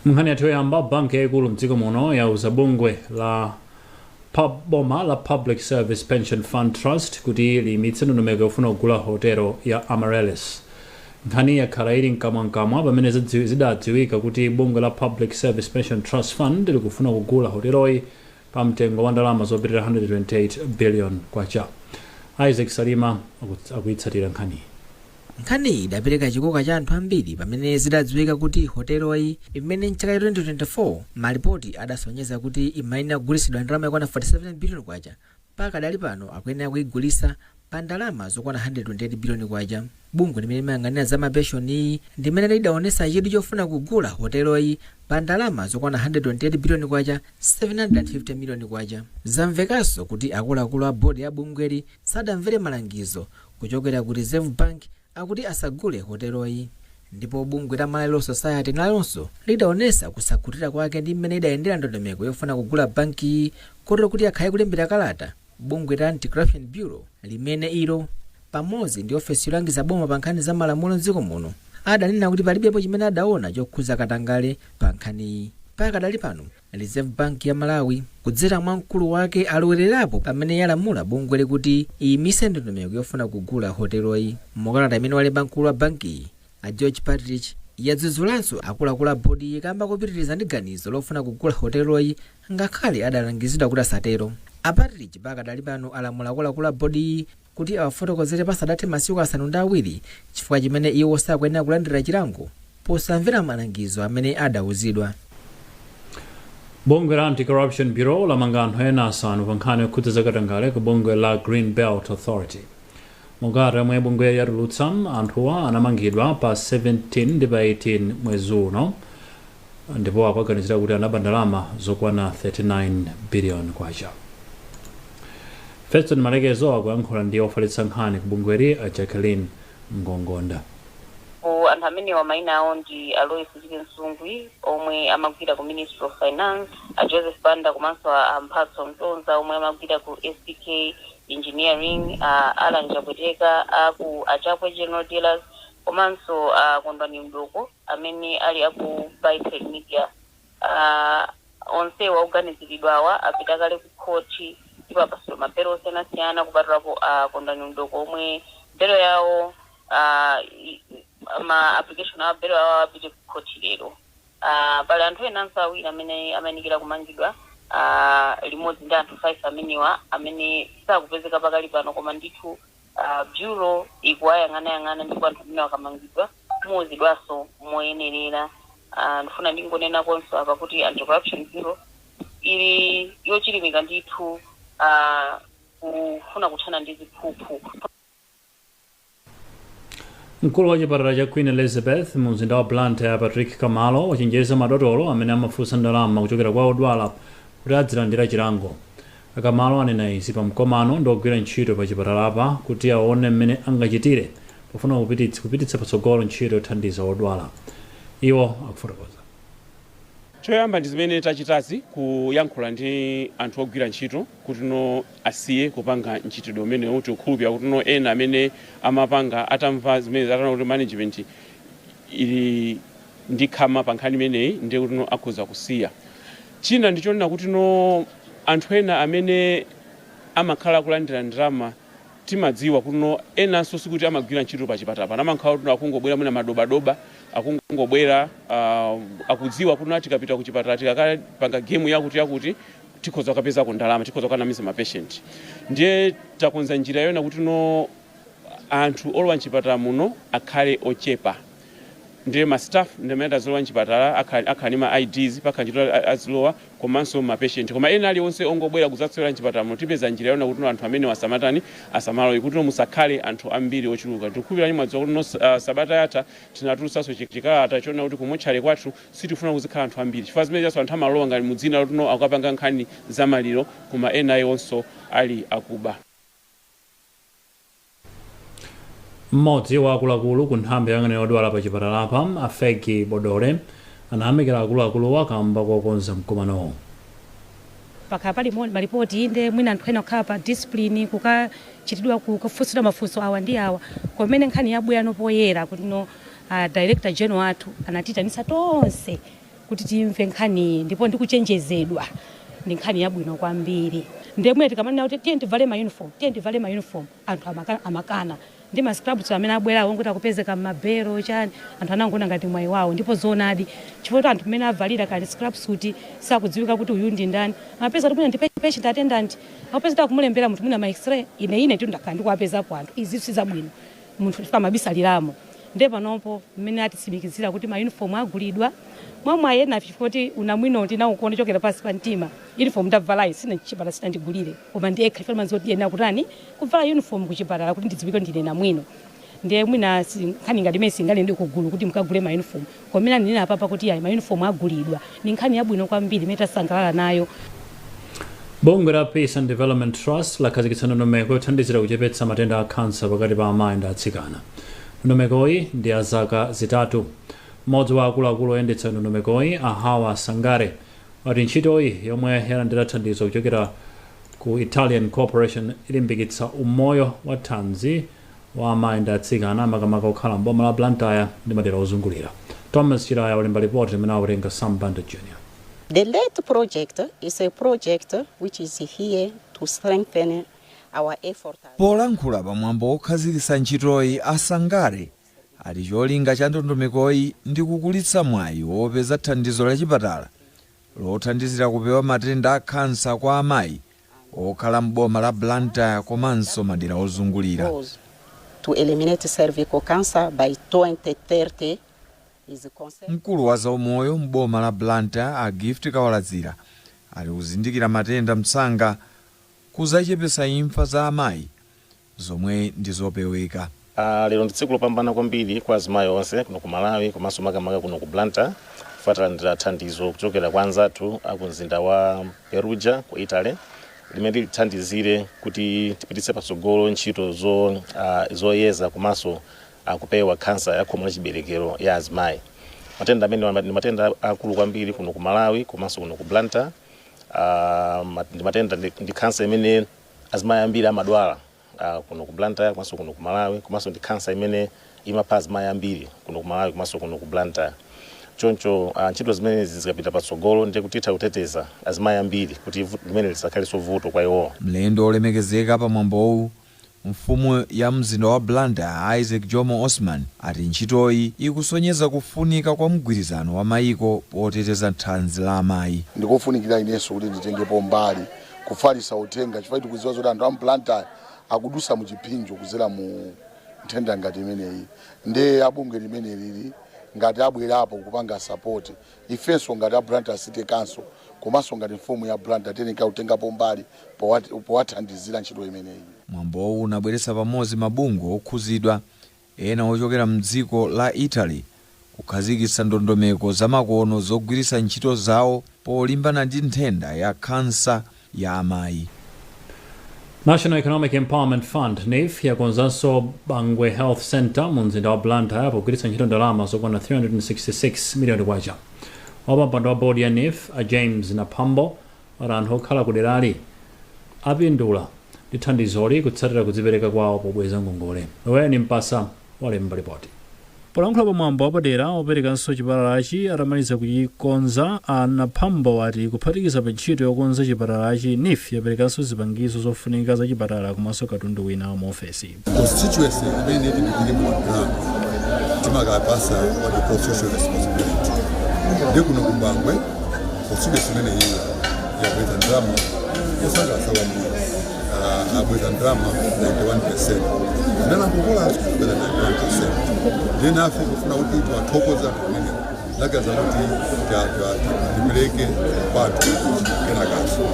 Nkhani yathu yoyamba, banki yaikulu mdziko muno yauza bungwe la boma la Public Service Pension Fund Trust kuti liyimitse ndondomeko yofuna kugula hotelo ya Amaryllis. Nkhani yakhala ili mkamwamkamwa pamene zidadziwika kuti bungwe la Public Service Pension Trust Fund likufuna kugula hoteloyi pa mtengo wa ndalama zopitirira 128 billion kwacha. Isaac Salima akuyitsatira nkhaniyi. Nkhaniyi idapereka chikoka cha anthu ambiri pamene zidadziwika kuti hoteloyi, imene mchaka cha 2024 malipoti adasonyeza kuti imayenera kugulitsidwa ndalama yokwana 47 billion kwacha, pakadali pano akuyenera kuigulitsa pa ndalama zokwana 128 billion kwacha. Bungwe limene limayang'anira za mapenshoni ndimene lidaonesa chidwi chofuna kugula hoteloyi pa ndalama zokwana 128 billion kwacha 750 million kwacha. Zamvekanso kuti akuluakulu a bodi ya bungweli sadamvere malangizo kuchokera ku Reserve Bank akuti asagule hoteloyi. Ndipo bungwe la Malawi Law Society nalonso lidaonesa kusakhutira kwake ndi mmene idayendera ndondomeko yofuna kugula bankiyi, kotero kuti akhale kulembera kalata bungwe la Anti-Corruption Bureau, limene ilo pamodzi ndi ofesi yolangiza boma pa nkhani za malamulo mdziko muno adanena kuti palibepo chimene adaona chokhuza katangale pa nkhaniyi. Pakadali pano Reserve Bank ya Malawi kudzera mwa mkulu wake alowererapo pamene yalamula bungweli kuti iyimise ndondomeko yofuna kugula hoteloyi. Mukalata imene walemba mkulu wa bankiyi, a George Partridge, yadzudzulanso akuluakulu a bodi kamba kopitiriza ndi ganizo lofuna kugula hoteloyi ngakhale adalangizidwa kuti asatero. A Partridge pakadali pano alamula akuluakulu a bodiyi kuti awafotokozere pasadathe masiku 7 chifukwa chimene iwo sakuyenera kulandira chilango posamvera malangizo amene adauzidwa. Bungwe la Anti-Corruption Bureau lamanga anthu ena asanu pa nkhani yokhudza zakatangale ku bungwe la Green Belt Authority. Mukalata yomwe bungweli yatulutsa, anthuwa anamangidwa pa 17 ndi pa 18 mwezi uno ndipo akuganizira kuti anaba ndalama zokwana 39 billion kwacha. Feston Malekezo akuyankhula ndi ofalitsa nkhani ku bungweli, a Jacqueline Ngongonda. Ku anthu amenewa mayina awo ndi a Lois Nsungwi omwe amagwira ku Ministry of Finance, a Joseph Banda komanso a Mphatso Mtonza omwe amagwira ku SPK Engineering, a Alan Chapweteka aku Achakwe General Dealers, komanso a Kondwani Mdoko amene ali aku Bytrade Media. Onsewa oganiziridwawa apita kale ku khoti ndipo apasidwa mabelo osiyanasiyana, kupatulapo a Kondwani Mdoko omwe belo yawo, ma application a belo yawo apite ku khoti lero. Pali anthu enanso awiri amene amayenekera kumangidwa limodzi ndi anthu 5 amenewa amene sakupezeka pakali pano, koma ndithu bureau ikuwayang'anayang'ana ndipo anthu amene akamangidwa muuzidwanso moyenerera. Ndifuna ndingonenakonso apa kuti Anti-Corruption Bureau ili yochilimika ndithu kufuna kuthana ndi ziphuphu. Mkulu wa chipatala cha Queen Elizabeth mu mzinda wa Blantyre, Patrick Kamalo, wachenjeza madotolo amene amafunsa ndalama kuchokera kwa odwala kuti adzilandira chilango. Akamalo anena izi pa mkomano ndi ogwira ntchito pa chipatalapa kuti aone mmene angachitire pofuna kupititsa patsogolo ntchito yothandiza odwala. Iwo akufotokoza. Choyamba ndi zimene tachitazi, kuyankhula ndi anthu ogwira ntchito kuti no asiye kupanga mchitidwe umenewu. Tikukhulupirira kuti no ena amene amapanga atamva zimene, ataona kuti management ili ndi khama pa nkhani imeneyi, ndiye kuti no akhoza kusiya. China ndichonena kuti no anthu ena amene amakhala kulandira ndalama, timadziwa kuti no enanso sikuti amagwira ntchito pa chipatala pano, amakhala kuti no akungobwera mwina madobadoba, akungobwera, akudziwa kuti no tikapita ku chipatala, tikakapanga game yakuti yakuti, tikhoza kukapezako ndalama, tikhoza kukanamiza ma patient. Ndiye takonza njira yona kuti no anthu olowa mchipatala muno akhale ochepa. Ndiye ma staff ndi amene azilowa mchipatala, akhala ndi ma IDs, pakhala ntchito azilowa, komanso ma patient. Koma ena aliwonse ongobwera kudzatsewera mchipatala muno, tipeza njira yona kuti no anthu amene asamatani, asamalowe, kuti no musakhale anthu ambiri ochuluka. Tikukhulupirira mwadziwa kuti no sabata yatha tinatulutsanso chikalata chona kuti kumotchale kwathu sitifuna kuzikhala anthu ambiri, chifukwa zimene chaso anthu amalowa ngati mudzina loti no akapanga nkhani za maliro, koma ena iwonso ali akuba. Mmodzi wa akuluakulu ku nthambi yoyang'anira odwala pa chipatalapa, a Fegi Bodole, anayamikira akuluakuluwa kamba kokonza mkumanowo. Pakhala pali malipoti, inde, mwina anthu ena kukhala pa discipline, kukachitidwa, kufunsidwa mafunso awa ndi awa. Komene nkhani yabwera poyera kuti no director general athu anatiyitanitsa tonse Kuti timve nkhaniyi ndipo ndikuchenjezedwa, ndi nkhani yabwino kwambiri. Ndemwe tikamanena kuti tiye tivale ma uniform, tiye tivale ma uniform, anthu amakana ndi ma scrubs amene abwerawo kuti akupezeka m'mabero chani. Anthu anangoona ngati mwayi wawo, ndipo zoonadi, chifukwa kuti anthu mmene avalira kali scrub suit sakudziwika kuti uyu ndi ndani. Amapeza kuti mwina ndi patient attendant, akupeza kuti akumulembera munthu mwina ma X-ray. Ine tu ndakhala ndikuwapezapo anthu. Izi sizabwino, munthu chifukwa amabisaliramo. Ndiye panopo mmene atitsimikizira kuti ma uniform agulidwa, mwamwayi ena, chifukwa kuti unamwino ndinawukuona chokera pansi pa mtima. Uniform ndavalayi sina chipatala sinandigulire, koma ndekha chifukwa madziwa kuti ena kutani kuvala uniform kuchipatala kuti ndidziwike ndine namwino. Ndiye mwina nkhani ngati imene singalende kugulu kuti mukagule ma uniform, koma ndinena apapa kuti ayi, ma uniform agulidwa, ni nkhani yabwino kwambiri imene tasangalala nayo. Bungwe la Peace and Development Trust lakhazikitsa ndondomeko yothandizira kuchepetsa matenda a khansa pakati pa amayi ndi atsikana. Ndondomekoyi ndi ya zaka 3. Mmodzi wa akuluakulu oyendetsa ndondomekoyi, Ahawa Sangare, wati ntchitoyi, yomwe yalandira thandizo kuchokera ku Italian Cooperation, ilimbikitsa umoyo wa thanzi wa amayi ndi atsikana, makamaka okhala mboma la Blantyre ndi madera ozungulira. Thomas Chiraya walemba ripoti limene awerenga Sam Banda Jr. The LET project is a project which is here to strengthen our effort. Polankhula pamwambo wokhazikitsa ntchitoyi, Asangare ati cholinga cha ndondomekoyi ndi kukulitsa mwayi wopeza thandizo la chipatala lothandizira kupewa matenda a khansa kwa amayi okhala m'boma la Blantyre komanso madera ozungulira. Goals to eliminate cervical cancer by 2030 is concerned. Mkulu wa zaumoyo m'boma la Blantyre, a Gift Kawalazira, ali kuzindikira matenda msanga kuzachepetsa imfa za amayi zomwe ndi zopeweka. Lero ndi tsiku lopambana kwambiri kwa azimayi onse kuno ku Malawi komanso makamaka kuno ku Blantyre. Talandira thandizo kuchokera kwa anzathu aku mzinda wa Perugia ku Italy limene lithandizire kuti tipititse patsogolo ntchito zoyeza komanso kupewa khansa ya khomo la chiberekero ya azimayi. Matenda amene ndi matenda akulu kwambiri kuno ku Malawi komanso kuno ku Blantyre. Ndi matenda ndi khansa imene azimayi ambiri amadwala kuno ku Blantyre komanso kuno ku Malawi, komanso ndi khansa imene imapha azimayi ambiri kuno ku Malawi komanso kuno ku Blantyre. Choncho ntchito zimenezi zikapita patsogolo, ndiye kuti titha kuteteza azimayi ambiri kuti limene lisakhalenso vuto kwa iwowo. Mlendo olemekezeka pamwambowu, mfumu ya mzinda wa Blantyre, Isaac Jomo Osman, ati ntchitoyi ikusonyeza kufunika kwa mgwirizano wa mayiko poteteza thanzi la amayi. Ndikofunikira inenso kuti nditengepo mbali kufalitsa uthenga, chifukwa tikudziwa zoti anthu a Blantyre akudusa mu chipsinjo kudzera mu nthenda ngati imeneyi. Ndiye abungwe limene lili ngati abwerapo kupanga support, ifenso ngati a Blantyre City Council komanso ngati mfumu ya Blantyre tiyenera kutengapo mbali powathandizira ntchito imeneyi. Mwambowu unabweretsa pamodzi mabungwe okhuzidwa ena ochokera mdziko la Italy kukhazikitsa ndondomeko zamakono zogwiritsa ntchito zawo polimbana ndi nthenda ya khansa ya amayi. National Economic Empowerment Fund, NEEF, yakonzanso Bangwe Health Center mu mzinda wa Blantyre pogwiritsa ntchito ndalama zokwana 366 miliyoni kwacha. Wapampando wa bodi ya NEEF, a James Naphambo, ati anthu okhala ku derali apindula ndi thandizoli kutsatira kudzipereka kwawo pobweza ngongole. Weni Mpasa walemba ripoti. Polankhula pamwambo wapadera operekanso chipatalachi atamaliza kuchikonza, a Naphambo ati kuphatikiza pa ntchito yokonza chipatalachi, NEEF yaperekanso zipangizo zofunika za chipatala komanso katundu wina wa muofesi. Constituency imene tindikire mu ndalama timakapasa what we call social responsibility. Ndi kuno kuBangwe constituency imene iyo yabweza ndalama yosangalatsa kwambiri. Abweza ndalama 91%, zimene akukolazo abweza 91%. Ndiye nafe kufuna kuti tiwathokoze anthu amenewo, lagaza kuti tipereke kwathu kenakaso.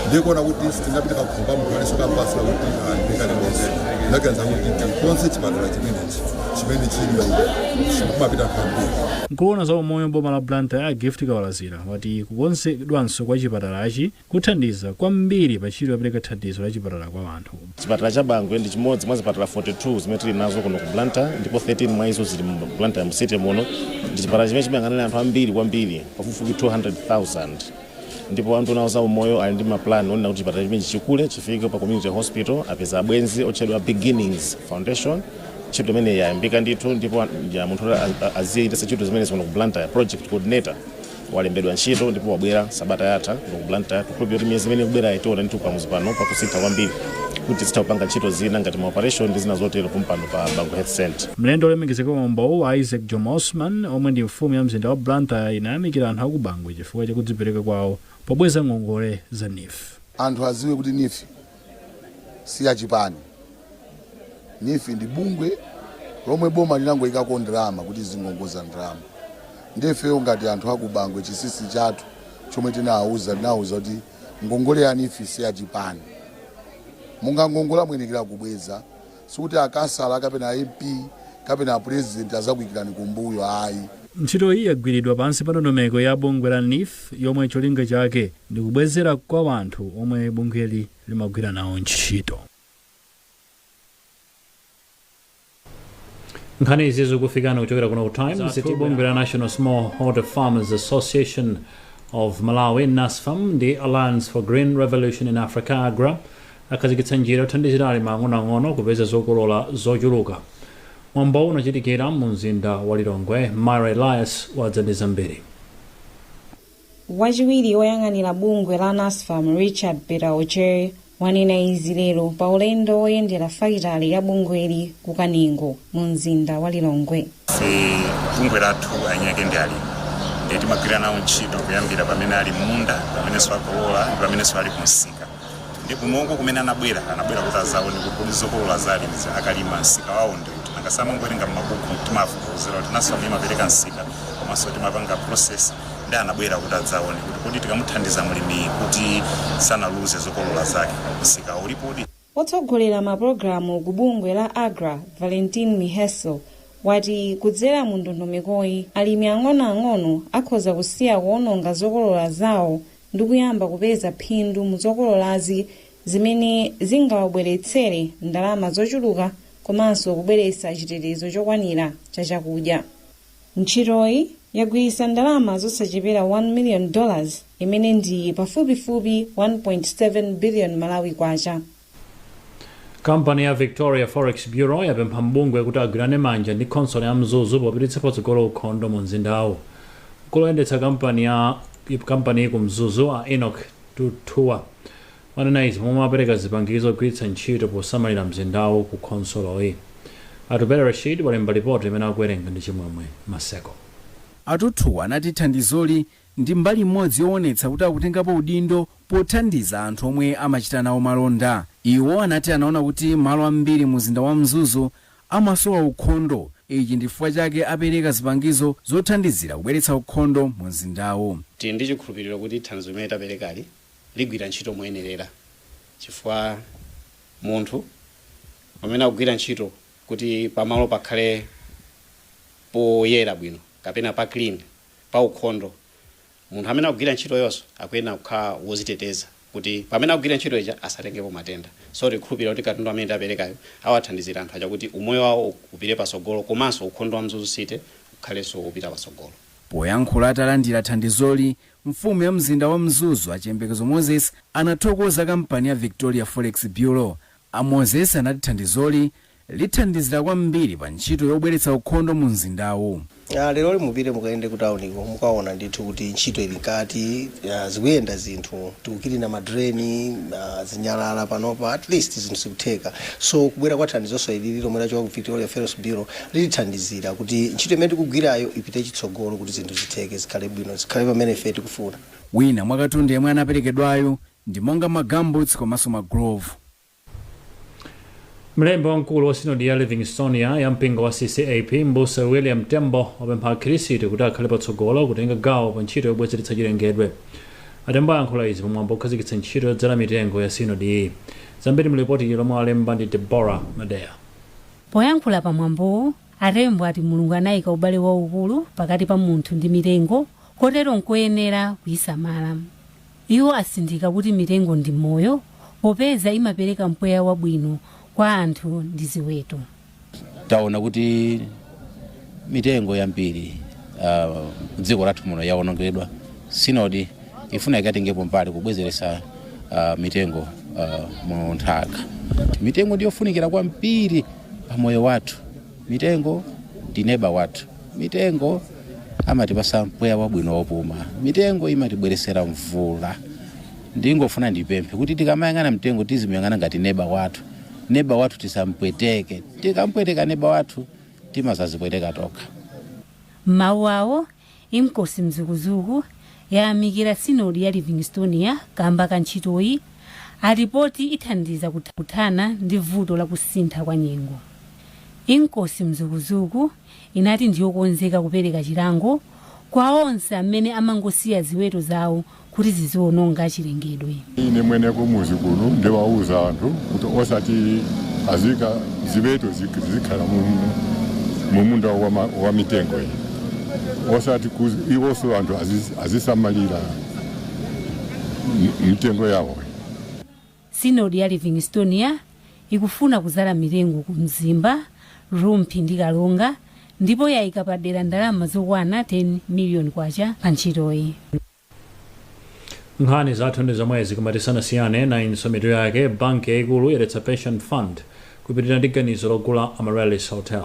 Ndiye kuona kuti sitingapite pakhomba munthu alenso kapasira kuti andikalikonse, ndaganiza kuti tikonze chipatala chimenechi chimene chili kumapita anthu ambiri. Mkulu za umoyo mboma la Blantyre, Gift Kawalazira, wati kukonzedwanso kwa chipatalachi kuthandiza kwambiri pa ntchito yopereka thandizo la chipatala kwa anthu. Chipatala cha Bangwe ndi chimodzi mwa zipatala 42 zimene tili nazo kuno ku Blantyre, ndipo 13 mwa izo zili mu Blantyre mu city muno. Ndi chipatala chimene chimayang'anira anthu ambiri kwambiri, pafupifupi 200,000, ndipo anthu nawo za umoyo ali ndi mapulani onena kuti chipatala chimene chikule chifike pa community hospital. Apeza abwenzi otchedwa Beginnings Foundation. Ntchito imene yayambika ndithu, ndipo ya munthu aziyendetsa ntchito zimene kuno ku Blantyre, project coordinator. Walembedwa ntchito ndipo wabwera sabata yatha kuno ku Blantyre. Tikhulupirira kuti miyezi imene ikubwera itiona ndithu pamudzi pano pakusintha kwambiri, kuti tizitha kupanga ntchito zina ngati ma operation ndi zina zotero pompano pa Bangwe Health Center. Mlendo olemekezeka mwambowu, Isaac Jomo Osman, omwe ndi mfumu ya mzinda wa Blantyre, inayamikira anthu aku Bangwe chifukwa chakudzipereka kwawo pobweza ngongole za NEEF. Anthu aziwe kuti NEEF si yachipani. NEEF ndi bungwe lomwe boma linangoyikako ndalama kuti zingongoza ndalama. Ndifeyo ngati anthu aku Bangwe, chinsinsi chathu chomwe tinawuza kuti ngongole ya NEEF si yachipani. Mungangongola, muyenekera kubweza. Sikuti akasala kapena MP kapena president azakuyikirani kumbuyo, ayi. Ntchito iyi yagwiridwa pansi pa ndondomeko ya bungwe la NEEF, yomwe cholinga chake ndi kubwezera kwa anthu omwe bungweli limagwira nawo ntchito. Nkhani izi zikufikani kuchokera kuno ku Times. Bungwe la National Smallholder Farmers Association of Malawi, NASFAM, ndi Alliance for Green Revolution in Africa, AGRA, akhazikitsa njira yothandizira alimi ang'onoang'ono kupeza zokolola zochuluka. Mwambo unachitikira mu mzinda wa Lilongwe. Myra Elias wadza ndi zambiri. Wachiwiri woyang'anira bungwe la NASFAM, Richard Peter, wanena izi lero pa ulendo woyendera fakitale ya bungweli ku Kanengo mu mzinda wa Lilongwe. Ife bungwe lathu eni ake ndi alimi, ndiye timagwira nawo ntchito kuyambira pamene ali m'munda, pamenenso akolola ndi pamenenso ali kumsika. Ndi kunoko kumene anabwera kuti azaone kuti kodi zokolola za alimi akalima, msika wawo ndi uti? Nanga samangowerenga m'mabuku? Timafotokozera kuti NASFAM imapereka msika komanso timapanga process. Ndi anabwera kuti adzaone kuti kodi tikamuthandiza mlimi kuti sanaluze zokolola zake, msika ulipodi? Wotsogolera mapulogalamu ku bungwe la AGRA, Valentin Miheso, wati kudzera mu ndondomekoyi alimi ang'onoang'ono akhoza kusiya kuwononga zokolola zawo ndi kuyamba kupeza phindu mu zokololazi, zimene zingawabweretsere ndalama zochuluka komanso kubweretsa chitetezo chokwanira cha chakudya. Ntchitoyi yagwiritsa ndalama zosachepera $1 million, imene ndi pafupifupi 1.7 billion Malawi kwacha. Kampani ya Victoria Forex Bureau yapempha mbungwe kuti agwirane manja ndi khonsolo ya Mzuzu popititsa patsogolo ukhondo mu mzindawu. Mkulu woyendetsa kampani ku Mzuzu, a Enoch Tutua, wanena izi pomwe apereka zipangizo zogwiritsa ntchito posamalira mzindawu ku khonsoloyi. Atupere Rashid walemba ripoti imene akuwerenga ndi Chimwemwe Maseko. Atutuwa anati thandizoli ndi mbali imodzi yoonetsa kuti akutengapo udindo pothandiza anthu omwe amachita nawo malonda. Iwo anati anaona kuti malo ambiri mu mzinda wa Mzuzu amasowa ukhondo. Ichi ndi chifukwa chake apereka zipangizo zothandizira kubweretsa ukhondo mu mzindawu. Tili ndi chikhulupiriro kuti thandizo limene taperekali ligwira ntchito moyenerera, chifukwa munthu pamene akugwira ntchito kuti pamalo pakhale poyera bwino kapena pa clean, pa ukhondo, munthu amene akugwira ntchito yonso akuyenera kukhala woziteteza kuti pamene akugwira ntchito ija asatengepo matenda. So tikukhulupirira kuti katundu amene taperekayo awathandizira anthu aja kuti umoyo wawo upite pasogolo komanso ukhondo wa Mzuzu City ukhalenso upita pasogolo. Poyankhula atalandira thandizoli, mfumu ya mzinda wa Mzuzu, Achiyembekezo Moses, anathokoza kampani ya Victoria Forex Bureau. A Moses anati thandizoli lithandizira kwambiri pa ntchito yobweretsa ukhondo mu mzindawu. Lero mupite mukayende ku tauniko, mukaona ndithu kuti ntchito ili mkati, zikuyenda zinthu, tikukilina madreni, zinyalala. Panopa at least zinthu zikutheka. So kubwera kwa thandizonso ilili lomwe lachoka ku Victoria Forex Bureau litithandizira kuti ntchito imene tikugwirayo ipite chitsogolo, kuti zinthu zitheke, zikhale bwino, zikhale pamene ife tikufuna. Wina mwa katundu yemwe anaperekedwayo ndi monga ma gumboots komanso ma glove. Mlembi wamkulu wa sinodi ya Livingstonia ya mpingo wa CCAP, Mbusa William Tembo, wapempha akhristu kuti akhale patsogolo kutenga gawo pa ntchito yobwezeretsa chilengedwe. Atembo ayankhula izi pamwambo okhazikitsa ntchito yodzala mitengo ya sinodi iyi. Zambiri mlipoti lomwe alemba ndi Deborah Madeya. Poyankhula pamwambowu, Atembo ati Mulungu anayika ubale waukulu pakati pa munthu ndi mitengo, kotero nkoyenera kuyisamala. Iwo asindika kuti mitengo ndi moyo, popeza imapereka mpweya wabwino kwa anthu ndi ziweto. Taona kuti mitengo yambiri dziko lathu muno yawonongedwa. Sinodi ifuna ikatengepo mbali kubwezeretsa mitengo mu nthaka. Mitengo ndiyofunikira kwambiri pa moyo wathu. Mitengo ndi neba wathu. Mitengo Amatipasa mpweya wabwino wopuma, mitengo imatibweresera mvula. Ndingofuna ndipemphe kuti tikamayang'ana mtengo tizimuyang'ana ngati neba wathu. Neba wathu tisampweteke. Tikampweteka neba wathu, timazazipweteka tokha. M'mawu awo, Inkosi Mzukuzuku yayamikira Sinodi ya Livingstonia kamba ka ntchitoyi, alipoti ithandiza kuthana ndi vuto la kusintha kwa nyengo. Inkosi Mzukuzuku inati ndiyokonzeka kupereka chilango kwa onse amene amangosiya ziweto zawo kuti ziziwononga chilengedwe. Ine mwene kumuzi kuno ndiwauza anthu kuti osati azika ziweto zikhala mumunda wa mitengo iyi, osati iwonso anthu azisamalira mitengo yawo. Sinodi ya Livingstonia ikufuna kuzala mitengo ku Mzimba, Rumphi ndi Kalonga, ndipo yayika padera ndalama zokwana 10 miliyoni kwacha pa ntchitoyi. Nkhani zathu ndi zomwezi, koma tisanasiyane, nayinso mitu yake. Banki yayikulu yaletsa pension fund kupitirira ndi ganizo logula Amaryllis Hotel.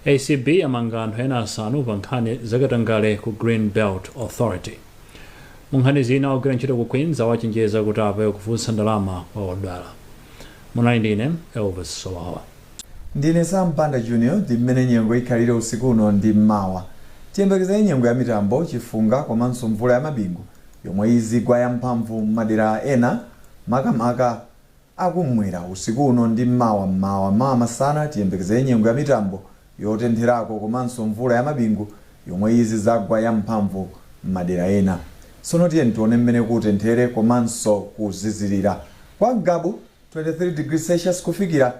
ACB amanga anthu ena asanu pa nkhani zakatangale ku Green Belt Authority. Mu nkhani zina, ogwira ntchito ku Queens awachenjeza kuti apewe kufunsa ndalama kwa odwala. Munali ndine Elvis Solowa. Ndine Sampanda Junior. Ndi mmene nyengo ikhalire usiku uno ndi mmawa. Tiyembekezere nyengo ya mitambo, chifunga komanso mvula ya mabingu yomwe izigwa yamphamvu m'madera ena, makamaka akumwera, usiku uno ndi mmawa mmawa. Mawa masana tiyembekezere nyengo ya mitambo yotentherako komanso mvula ya mabingu yomwe izizagwa yamphamvu m'madera ena. Tsono tiye tione mmene kutenthere komanso kuzizirira. Kwa Ngabu, 23 degrees Celsius kufikira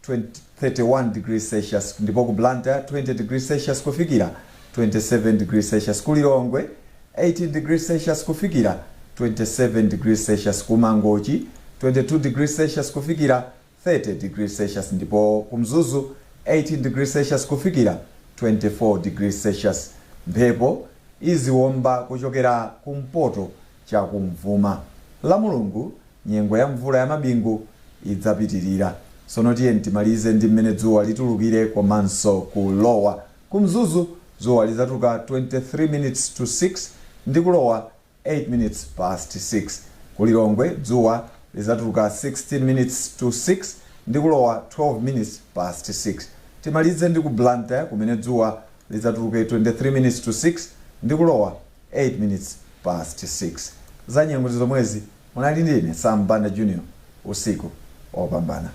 20, 31 degrees Celsius, ndipo ku Blantyre 20 degrees Celsius kufikira 27 degrees Celsius, ku Lilongwe 18 degrees Celsius kufikira 27 degrees Celsius, ku Mangochi 22 degrees Celsius kufikira 30 degrees Celsius, ndipo ku Mzuzu 18 degrees Celsius kufikira 24 degrees Celsius. Mphepo iziwomba kuchokera kumpoto chakumvuma. La Mulungu nyengo ya mvula ya mabingu idzapitirira. Tsono tiye timalize ndi mmene dzuwa litulukire komanso kulowa. Ku Mzuzu dzuwa lidzatuluka 23 minutes to 6 ndi kulowa 8 minutes past 6. Ku Lilongwe dzuwa lidzatuluka 16 minutes to 6 ndi kulowa 12 minutes past 6. Timalize ndi ku Blantyre, kumene dzuwa lidzatuluke 23 minutes to 6 ndi kulowa 8 minutes past 6. Za nyengo zomwezi. Munali ndine Sam Banda Junior. Usiku opambana.